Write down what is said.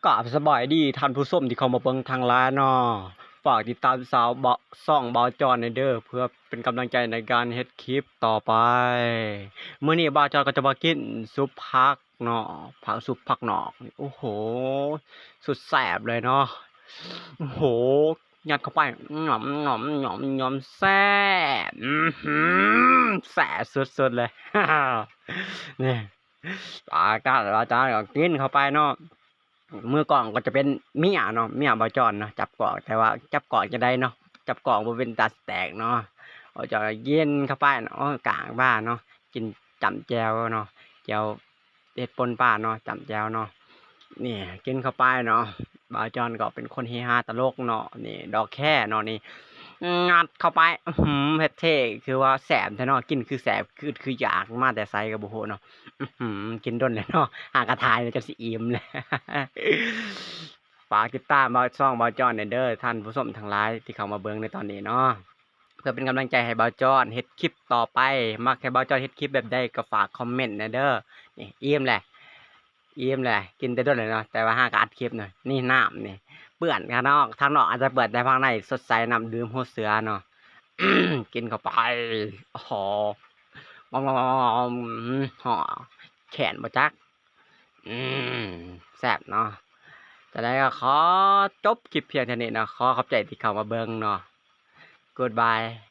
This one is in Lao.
ກາບສະບາຍດີທ່ານຜູ້ຊົມທີ່ເຂົ້າມາເບິ່ງທັງຫຼາຍເນາະ. ຝາກຕິດຕາມຊາວເບາະ ຊ່ອງເບົາຈອນແດ່ເດີ ເພື່ອເປັນກຳລັງໃຈໃນການເຮັດຄລິບຕໍ່ໄປ. ມື້ນີ້ເບົາຈອນກໍຈະມາກິນຊຸບຜັກເນາະ, ຜັກ ຊຸບຜັກນອກ. ໂອ້ໂຫ ສຸດແຊບເລີຍເນາະ. ໂອ້ໂຫ ຍັດເຂົ້າໄປ ຫຍອມ ຫຍອມ ຫຍອມ ຫຍອມ ແຊບ ອືຫື ແຊບສຸດໆເລີຍ ນີ້. ອາກາດວ່າຈະກິນເຂົ້າໄປເນາະ. ມືກ້ອງກໍຈະເປັນເມຍເນາະ, ເມຍເບົາຈອນເນາະ ຈັບກ້ອງ. ແຕ່ວ່າຈັບກ້ອງຈັ່ງໃດເນາະ, ຈັບກ້ອງບໍ່ເປັນຕາຊິແຕກເນາະ. ເບົາຈອນກໍກິນເຂົ້າໄປເນາະ, ໂອ້ຍ ກາງວ່າເນາະ, ກິນຈ້ຳແຈ່ວເນາະ, ແຈ່ວເຫັດປົ່ນປາເນາະ, ຈ້ຳແຈ່ວເນາະ. ນີ້ ກິນເຂົ້າໄປເນາະ. ເບົາຈອນກໍເປັນຄົນເຮຮາຕະຫຼົກເນາະ. ນີ້ ດອກແຄເນາະ, ນີ້ ງັດເຂົ້າໄປ ອືຫື ເຮັດເທ່ ຄືວ່າແຊບແທ້ເນາະ. ກິນຄືແຊບ ຄື ຄືຢາກ ມາແຕ່ໃສກໍບໍ່ຮູ້ເນາະ. ອືຫື ກິນດົນແລ້ວເນາະ, ຫາກະຖ່າຍແລ້ວຈົນຊິອີ່ມແລ້ວ. ຝາກຕິດຕາມເບົາ ຊ່ອງເບົາຈອນແດ່ເດີ ທ່ານຜູ້ຊົມທັງຫຼາຍທີ່ເຂົ້າມາເບິ່ງໃນຕອນນີ້ເນາະ, ເພື່ອເປັນກຳລັງໃຈໃຫ້ເບົາຈອນເຮັດຄລິບຕໍ່ໄປ. ມັກໃຫ້ເບົາຈອນເຮັດຄລິບແບບໃດກໍຝາກຄອມເມັນແດ່ເດີ. ນີ້ ອີ່ມແຫຼະ ອີ່ມແຫຼະ, ກິນແຕ່ດົນແລ້ວເນາະ, ແຕ່ວ່າຫາກະອັດຄລິບເນາະ. ນີ້ ນ້ຳນີ້ ເປື້ອນຂ້າງນອກ ທາງນອກອາດຈະເປື້ອນ ແຕ່ທາງໃນສົດໃສ, ນ້ຳດື່ມຫົວເສືອເນາະ. ກິນເຂົ້າໄປ ຫອມ ຫອມ ຫອມ ຫອມ ຫອມ ແຄ້ນບໍ່ຈັກ. ອືມ ແຊບເນາະ. ຈັ່ງໃດກໍຂໍຈົບຄລິບພຽງເທົ່ານີ້ເນາະ. ຂໍຂອບໃຈທີ່ເຂົ້າມາເບິ່ງເນາະ. Goodbye.